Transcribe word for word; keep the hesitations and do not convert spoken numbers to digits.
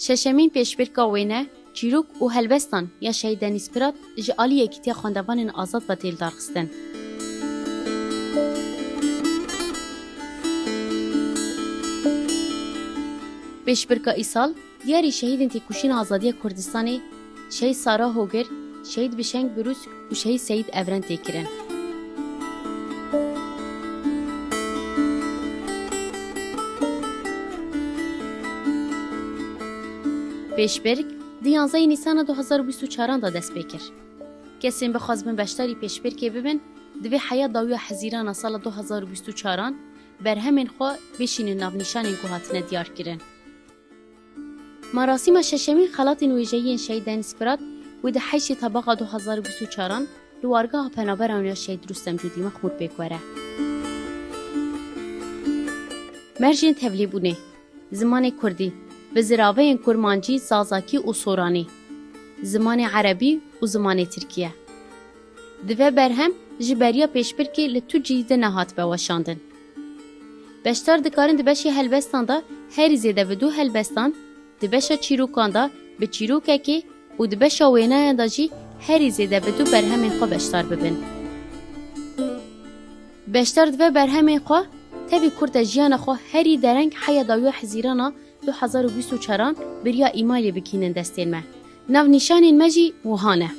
Şeşemîn pêşbirka wêne, çîrok û helbestan ya Şehîd Denîz Pirat ji alî Yekîtiya Xwendevanên Azad ve tê lidarxistin. Pêşbirka îsal diyarî şehîdên têkoşîna azadiya Kurdistanê, Şehîd Sara Hogir, Şehîd Bişeng Birûs û Şehîd Seyîd Evren tê kirin. Pêşbirk di yanzehê Nîsana du hazar û bîst û çaran de dest pê kir. Kesên bixwazibin beşdarî pêşbirkê bibin, divê heya dawiya Hezîrana sala du hazar û bîst û çaran berhemên xwe bişînin nav nîşanên ku hatine diyar kirin. Merasîma şeşemîn xelatên wêjeyiyên Şehîd Denîz Firat wê di heştê Tebaxa du hazar û bîst û çaran li wargeha penaberan ya Şehîd Rûstem Cûdî Mexmûr pêk were. Mercên tevlîbûnê: zimanê kurdî, bi ziraveyên kurmancî, zazakî û soranî, zimanê erebî û zimanê tirkî ye. Dive berhem ji beriya pêşbirkê li tu cî de nehatibe weşandin. Beşdar dikarin di beşê helbestan de herî zêde bi du helbestan, di beşa çîrokan de bi çîrokekê û di beşa wêneyan de jî herî zêde bi du berhemên xwe beşdar bibin. Beşdar dive berhemên xwe tevî kurte jiyana xwe herî dereng heya dawiya Hezîrana du hazar û bîst û çaran bi riya îmailê bigihînin destên me. Nav nîşanên me jî wiha ne.